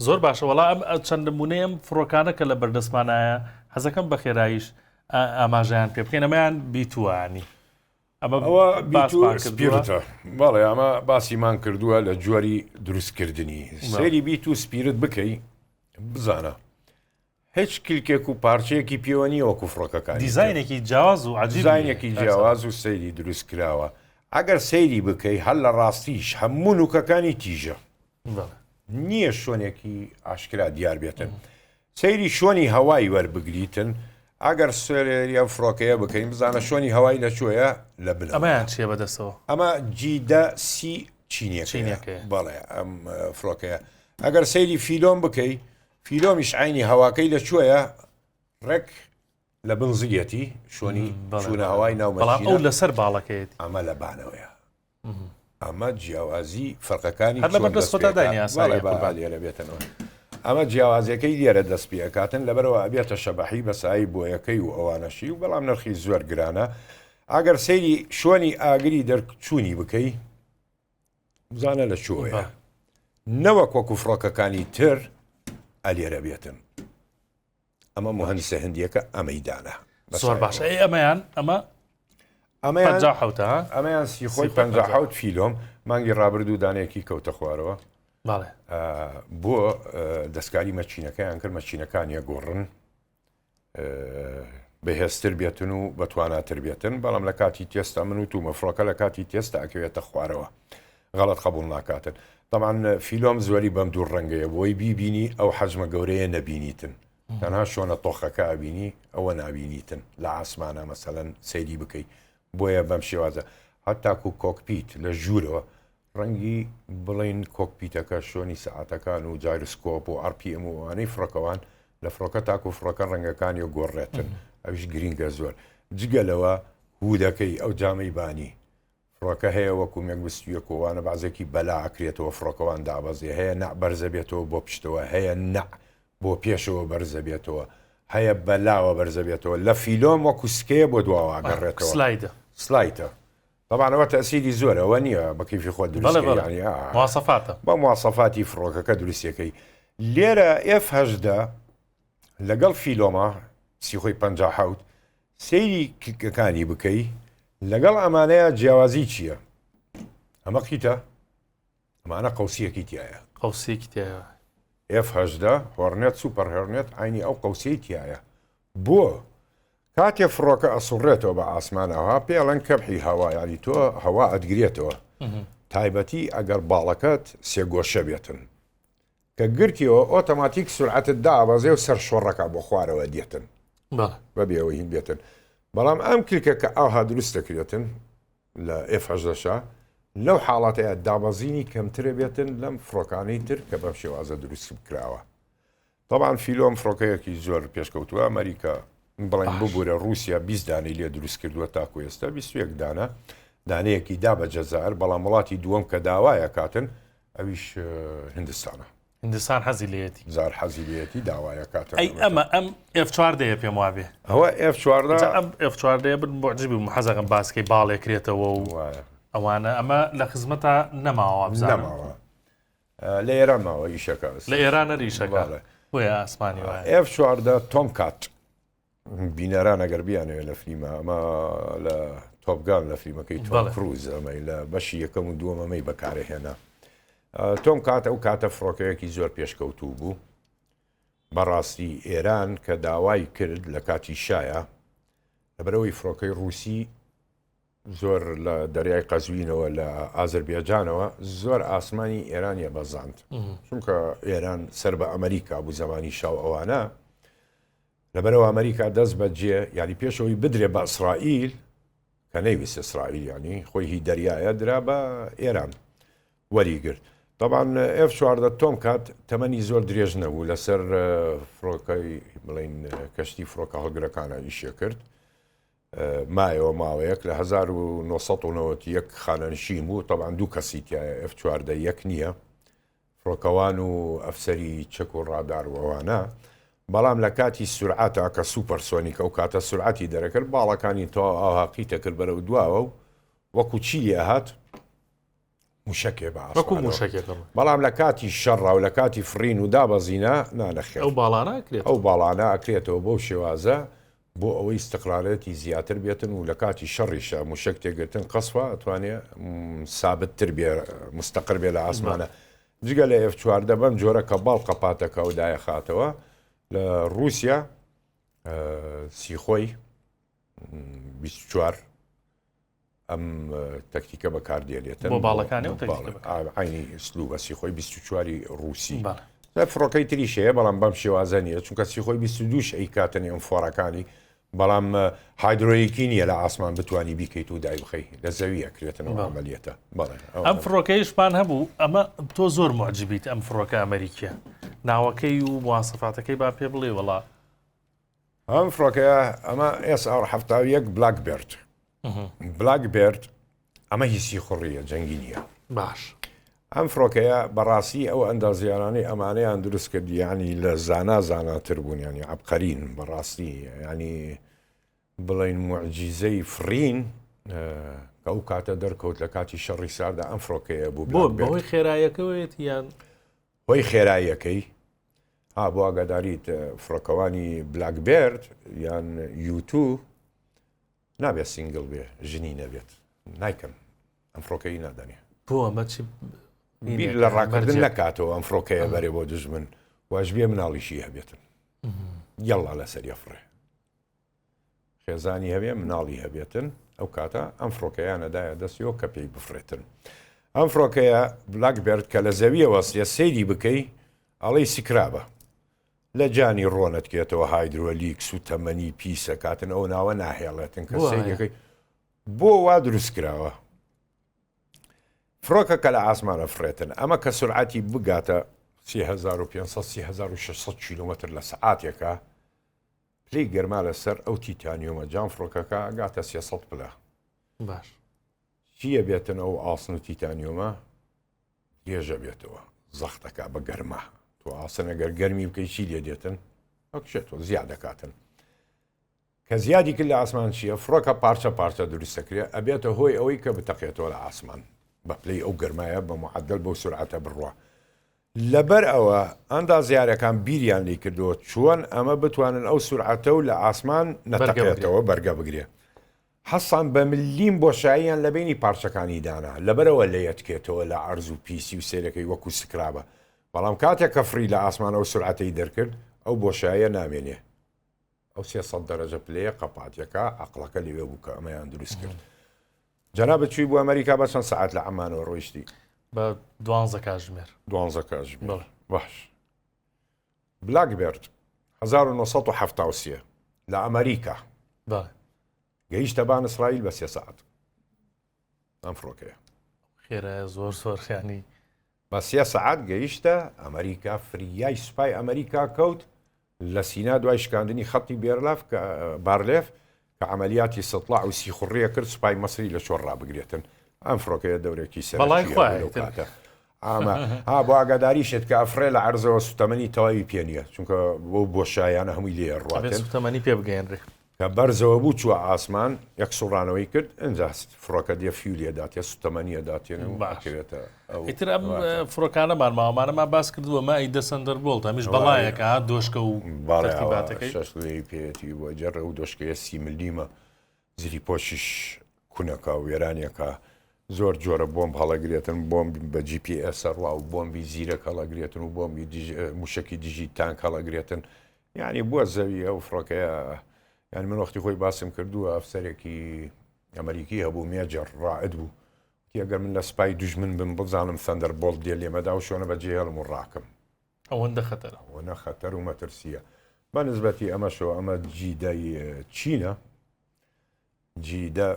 زۆر باشە وەڵا ئەم چەند نمونەی ئەم فڕۆکانە کە لە بەردەستمانایە حەزەکەم بە خێراییش ئاماژەیان پێ بکەین ئەمەیان بیتوانی ئەمە ئەوە سپیرتە بەڵێ ئەمە باسیمان کردووە لە جۆری دروستکردنی سەیری بیت و سپیرت بکەی بزانە هیچ کلکێک و پارچەیەکی پێوە نییە وەکو فڕۆکەکان دیزینێکی جیاواز و دیزینێکی جیاواز و سەیری دروست کراوە ئەگەر سەیری بکەی هەر لە ڕاستیش هەموو نوکەکانی تیژە نییە شۆنێکی ئاشکرا دیار بێتن سەیری شۆنی هەوای وەربگریتن ئەگەر سەیری ئەم فڕۆکەیە بکەین بزانە شۆنی هەوای لە کوێیە لە بنەوە. ئەمەیان چییە بەدەستەوە؟ ئەمە جیدە سی چینیەکەیە. بەڵێ ئەم فڕۆکەیە ئەگەر سەیری فیلۆم بکەی فیلۆمیش عینی هەواکەی لە کوێیە ڕێک لە بن زگێتی شۆنی چوونە هەوای ناو بەڵام ئەو لەسەر باڵەکەیەتی ئەمە لە بانەوەیە. ئەمە جیاوازی فەرقەکانی هەر لەبەر دەست خۆتا داینی ئاساییە بەڵێ با لێرە بێتەوە ئەمە جیاوازیەکەی لێرە دەست پێ ئەکاتن لەبەرەوە ئەبێتە شەبەحی بە سایی بۆیەکەی و ئەوانەشی و بەڵام نرخی زۆر گرانە ئەگەر سەیری شۆنی ئاگری دەرچوونی بکەی بزانە لە چۆیە نەوەک وەکو فڕۆکەکانی تر ئەلێرە بێتن ئەمە موهەندیسە هندیەکە ئەمەی دانا. زۆر باشە ئەی ئەمەیان ئەمە ئەمەیان حوتە ئەمەیان سیخۆی 57 فیلۆم مانگی ڕابردوو دانەیەکی کەوتە خوارەوە بۆ دەستکاری مەچینەکەیان کرد مەچینەکانیە گۆڕن بەهێزتر بێتن و بەتواناتر بێتن بەڵام لە کاتی تێستا من و تومە فڕۆکە لە کاتی تێستا ئەکەوێتە خوارەوە غەڵەت قبوڵ ناکاتن تەبعەن فیلۆم زۆری بەم دوو ڕەنگەیە بۆی بیبینی ئەو حەجمە گەورەیە نەبینیتن تەنها شۆنە تۆخەکە ئەبینی ئەوە نابینیتن لە ئاسمانە مەسەلەن سەیری بکەی بۆیە بەم شێوازە هەتاکو cockpit لە ژوورەوە ڕەنگی بڵین کۆکپیتەکە شۆنی سەعاتەکان و gyroscope و RPM و ئەوانەی فڕۆکەوان لە فڕۆکە تاکو فڕۆکە ڕەنگەکانی و گۆڕێتن ئەویش گرینگە زۆر جگە لەوە hood ەکەی ئەو جامەی بانی فڕۆکە هەیە وەکو مێگ 21 و وانە بەعزێکی بەلا ئەکرێتەوە فڕۆکەوان دابەزێ هەیە نە بەرزەبێتەوە بۆ پشتەوە هەیە نە بۆ پێشەوە بەرزەبێتەوە هەیە بەلاوە بەرزەبێتەوە لە فیلۆم وەکو سکەیە بۆ دواوە ئەگەڕێتەوە سلایدە سلایتە طبعا ئەوە تەسیری زۆرە ئەوە نییە بە کەیفی خۆت دروست بەڵێ کەی بەڵێ یعنی ئا، مواسەفاتە بە مواسەفاتی فڕۆکەکە دروستەکەی لێرە ئێف هەژدە لەگەڵ فیلۆما سیخۆی 57 سەیری کلکەکانی بکەی لەگەڵ ئەمانەیە جیاوازی چییە؟ ئەمە قیتە ئەمانە قەوسیەکی تایە قەوسێکی تایە F هەژدە هۆرنێت سوپەر هێرنێت عینی ئەو قەوسەی تایە بۆ کاتێ فڕۆکە ئەسوڕێتەوە بە ئاسمانەوە پێڵەن کەبحی هەوا یعنی تۆ هەوا ئەتگرێتەوە تایبەتی ئەگەر باڵەکەت سێگۆشە بێتن کە گرتیەوە ئۆتۆماتیک سورعەتت دابەزێ و سەر شۆڕەکە بۆ خوارەوە دێتن بەبێ ئەوەی هین بێتن بەڵام ئەم کلکە کە ئاها دروست دەکرێتن لە ئف هەژدەشا لەو حاڵاتەیە دابەزینی کەمترە بێتن لەم فڕۆکانەی تر کە بەم شێوازە دروست کراوە طبعا فیلۆم فڕۆکەیەکی زۆر پێشکەوتووە ئەمریکا بڵێن ببوورە رووسیا 20 دانەی لێ دروست کردووە تاکو ئێستا 21 دانە دانەیەکی دا بە جەزار بەڵام وڵاتی دووەم کە داوایە کاتن ئەویش هندستانە. هندستان حەزی لێیەتی. زار حەزی لێیەتی داوایە کاتە. ئەی ئەمە ئەم ئێف چواردەیە پێم وابێ. ئەوە ئێف چواردە. جا ئەم ئێف چواردەیە من موعجیبی بووم حەزەکەم باسکەی باڵێ کرێتەوە و ئەوانە ئەمە لە خزمەتا نەماوە وابزانم. نەماوە. لە ئێران ماوە ئیشەکە. لە ئێران ئیشەکە. بۆیە ئاسمانی وایە. ئێف چواردە تۆم کات. بینەران ئەگەر بیانەوێت لە فلیمە ئەمە لە تۆپگان لە فلیمەکەی تۆم کروز ئەمەی لە بەشی یەکەم و دووەم ئەمەی بەکارهێنا تۆم کات ئەو کاتە فڕۆکەیەکی زۆر پێشکەوتوو بوو بەڕاستی ئێران کە داوای کرد لە کاتی شایە لەبەرەوەی فڕۆکەی ڕووسی زۆر لە دەریای قەزوینەوە لە ئازربێجانەوە زۆر ئاسمانی ئێرانیە بەزاند چونکە ئێران سەر بە ئەمریکا بوو زمانی شاو ئەوانە لەبەرئەوە ئەمریکا دەست بەجێ یانی پێش ئەوەی بدرێ بە ئیسرائیل کە نەیویست ئیسرائیل یانی خۆی هی دەریایە درا بە ئێران وەری گرت طبعا ئف 14 تۆم کات تەمەنی زۆر درێژ نەبوو لەسەر فڕۆکەی بڵین کەشتی فڕۆکە هەڵگرەکانە ئیشێ کرد مایەوە ماوەیەک لە 1991 خانەنشین بوو طبعا دوو کەسی تایە ئف 14 یەک نییە فڕۆکەوان و ئەفسەری چەک و ڕادار و ئەوانە، بەڵام لە کاتی سورعەتا کە supersonic ئەو کاتە سورعەتی دەرەکرد باڵەکانی تەواو ئاوها قیتە کرد بەرەو دواوە و وەکو چی لێ ئەهات؟ موشەکێ بە وەکو ئاسمانەوە. موشەکێک ئەڕۆ. بەڵام لە کاتی شەڕا و لە کاتی فڕین و دابەزینا نا نەخێر. ئەو باڵانە ئەکرێتەوە. ئەو باڵانە ئەکرێتەوە بەو شێوازە بۆ ئەوەی ئیستقرارێتی زیاتر بێتن و لە کاتی شەڕیشا موشەک تێگرتن قەسفە ئەتوانێ سابت تر بێ مستقر بێ لە ئاسمانە. جگە لە ئێف 14 بەم جۆرە کە باڵ قەپاتەکە و دایەخاتەوە لە ڕووسیا سیخۆی 24 ئەم تەکتیکە بەکاردێنێتن بۆ باڵەکانی ئەو تەکتیکە بەکار. عینی سلوبە سیخۆی 24 ڕووسی بەڵێ. فڕۆکەی تریش هەیە بەڵام بەم شێوازە نییە چونکە سیخۆی 22 ئەیکاتە نێو فۆڕەکانی بەڵام هایدرۆیکی نییە لە ئاسمان بتانی بیکەیت و دایبخەی لە زەوی ئەکرێتنەوە عملیەتە بەڵێ ئەم فڕۆکەیشمان هەبوو ئەمە تۆ زۆر معجبیت ئەم فڕۆکە ئەمریکیە ناوەکەی و مواسەفاتەکەی با پێ بڵێ وڵا ئەم فڕۆکەیە ئەمە SR 71 بلاک بێرد بلاک بێرد ئەمە هی سیخوڕیە جەنگی نییە باش ئەم فڕۆکەیە بەڕاستی ئەو ئەندازیارانەی ئەمانەیان دروست کرد یعنی لە زانا زاناتر بوون ینی عبقەرین بەڕاستی ینی بڵین معجیزەی فڕین کە ئەو کاتە دەرکەوت لە کاتی شەڕی ساردا ئەم فڕۆکەیە بوو بۆ بەهۆی خێرایەکەوەیەتی یان هۆی خێراییەکەی ها بۆ ئاگاداریت فڕۆکەوانی بلاکبێرد یان یوتو نابێت single بێ ژنی نەبێت نایکەن ئەم فڕۆکەی نادەنێ بۆ ئەمە چی بیر لە ڕاکردن نەکاتەوە ئەم فڕۆکەیە بەرێ بۆ دژمن واش بێ مناڵیشی هەبێتن یەڵا لەسەر یەفڕێ خێزانی هەبێ مناڵی هەبێتن ئەو کاتە ئەم فڕۆکەیانە دایە دەستیەوە کە پێی بفرێتن ئەم فڕۆکەیە بلاک بێرد کە لە زەویەوە سێ سەیری بکەی ئەڵێی سکرابە لە جانی ڕۆنەتکێتەوە هایدرۆلیک سوتەمەنی پیسە کاتن ئەو ناوە ناهێڵێتن کە سەیرەکەی بۆ وا دروست کراوە فڕۆکە کە لە ئاسمانە فڕێتن ئەمە کە سرعەتی بگاتە 3500 3600 کیلومتر لە سەعاتێکە پلەی گەرما لەسەر ئەو تیتانیۆمە جام فڕۆکەکە ئەگاتە 300 پلە باش چییە بێتن ئەو ئاسن و تیتانیۆمە درێژە بێتەوە زەختەکە بە گەرما تۆ ئاسن ئەگەر گەرمی بکەی چی لێ دێتن ئەکشێتەوە زیاد دەکاتن کە زیادی کرد لە ئاسمان چییە فڕۆکە پارچە پارچە دروستەکرێ ئەبێتە هۆی ئەوەی کە بتەقێتەوە لە ئاسمان بە پلەی ئەو گەرمایە بە معدل بەو سرعەتە بڕوا لەبەر ئەوە ئەندازیارەکان بیریان لی کردەوە چۆن ئەمە بتوانن ئەو سرعەتە و لە ئاسمان نەتەقێتەوە بەرگە بگرێ هەستان بە ملیم بۆشاییان لە بەینی پارچەکانی دانا، لەبەرئەوە لێیەتکێتەوە لە عەرز و پیسی و سەیرەکەی وەکو سکرابە، بەڵام کاتێک کە فڕی لە ئاسمان ئەو سورعەتەی دەرکرد ئەو بۆشاییە نامێنێ، ئەو 300 دەرەجە پلەیە قەپاتیەکە، عەقڵەکە لەوێ بوو کە ئەمەیان دروست کرد. جەنابت چووی بۆ ئەمەریکا بە چەند سەعات لە عەمانەوە ڕۆیشتی؟ بە دوانزە کاتژمێر. دوانزە کاتژمێر. بەڵێ. باش. بلاکبێرد 1973 لە ئەمەریکا. بەڵێ. گەیشتە بان ئیسرائیل بە سێ سەعات ئەم فڕۆکەیە خێرایە زۆر زۆر ینی بە سێ سەعات گەیشتە ئەمریکا فریای سوپای ئەمریکا کەوت لە سینا دوای شکاندنی خەتی بێرلاف کە بارلێف کە عملیاتی سەتڵا و سیخوڕیە کرد سوپای مەسری لە چۆر ڕابگرێتن ئەم فڕۆکەیە دەورێکی بەڵای سەرەکی خوایە هەبوو لەو کاتە ئامە ها بۆ ئاگاداریشت کە ئەفرێ لە عەرزەوە سوتەمەنی تەواوی پێ نییە چونکە بۆ بۆشایانە هەمووی لێ ئەبێ ڕواتن سوتەمەنی پێ بگەیەنرێ کە بەرزەوە بوو چووە ئاسمان یەک سوڕانەوەی کرد ئینجا فڕۆکە دێ فیولی ئەداتێ سوتەمەنی ئەداتێن و باش. ئەکەوێتە ئەو ئیتر ئەم وڵاتە. فڕۆکانەمان ماوەمانەمان باس کردووە مە ئەی دەسەندەر بۆڵت هەمیش بەڵایەکە ها دۆشکە و بەڵێ ئەوە تەرتیباتەکەی شەش لێی پێیەتی بۆ جەڕ ئەو دۆشکەیە سی ملیمە زری پۆشیش کونەکە و وێرانیەکە زۆر جۆرە بۆمب هەڵەگرێتن بۆمب بە جی پی ئێس ئەڕوا و بۆمبی زیرەک هەڵەگرێتن و بۆمبی دژ موشەکی دژی تانک هەڵەگرێتن یعنی بووە زەوی ئەو فڕۆکەیە یعنی من وەختی خۆی باسم کردووە ئەفسەرێکی ئەمریکی هەبوو مێجەر ڕائد بوو وتی ئەگەر من لە سپای دوژمن بم بزانم ثەندەر بۆڵت دێ لێمەدا و شوێنە بەجێهێڵم و ڕاکەم ئەوەندە خەتەرە ئەوەنە خەتەر و مەترسیە بە نسبەتی ئەمەشەوە ئەمە جیدای چینە جیدە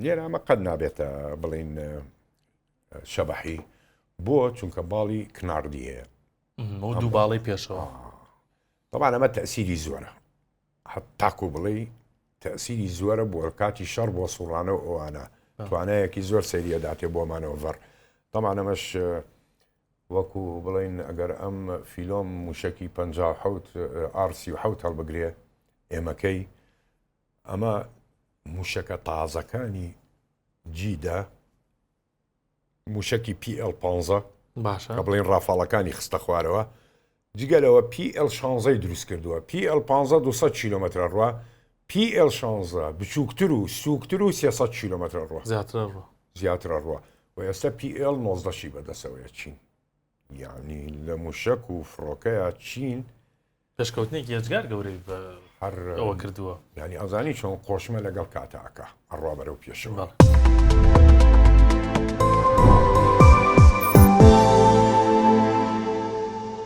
لێرە ئەمە قەت نابێتە بڵین شەبەحی بۆ چونکە باڵی کناردی هەیە ئەو دوو باڵی پێشەوە طبعا ئەمە تەسیری زۆرە تاکو بڵێ تەسیری زۆرە بۆ کاتی شەڕ بۆ سوڕانە و ئەوانە توانایەکی زۆر سەریە داتێ بۆمانەوە ڤەر طبعا ئەمەش وەکو بڵین ئەگەر ئەم فیلۆم موشکی 57 ئارسی و حوت هەڵبگرێ ئێمەکەی ئەمە موشەکە تازەکانی جیدا. موشەکی پی ئێڵ پانزە باشە کە بڵێن ڕافاڵەکانی خستە خوارەوە جگە لەوە پی ئێڵ شانزەی دروست کردووە پی ئێڵ پانزە 200 کیلۆمەترە ڕوا پی ئێڵ شانزە بچووکتر و سووکتر و 300 کیلۆمەترە ڕوا زیاترە ڕوا زیاترە ڕوا و ئێستا پی ئێڵ نۆزدەشی بەدەسەوەیە چین یعنی لە موشەک و فڕۆکەیە چین پێشکەوتنێکی ئێجگار گەورەی بە هەر ئەوە کردووە. یانی ئەزانی چۆن قۆشمە لەگەڵ کاتە ئەکا ئەڕوا بەرەو پێشەوە. بەڵێ.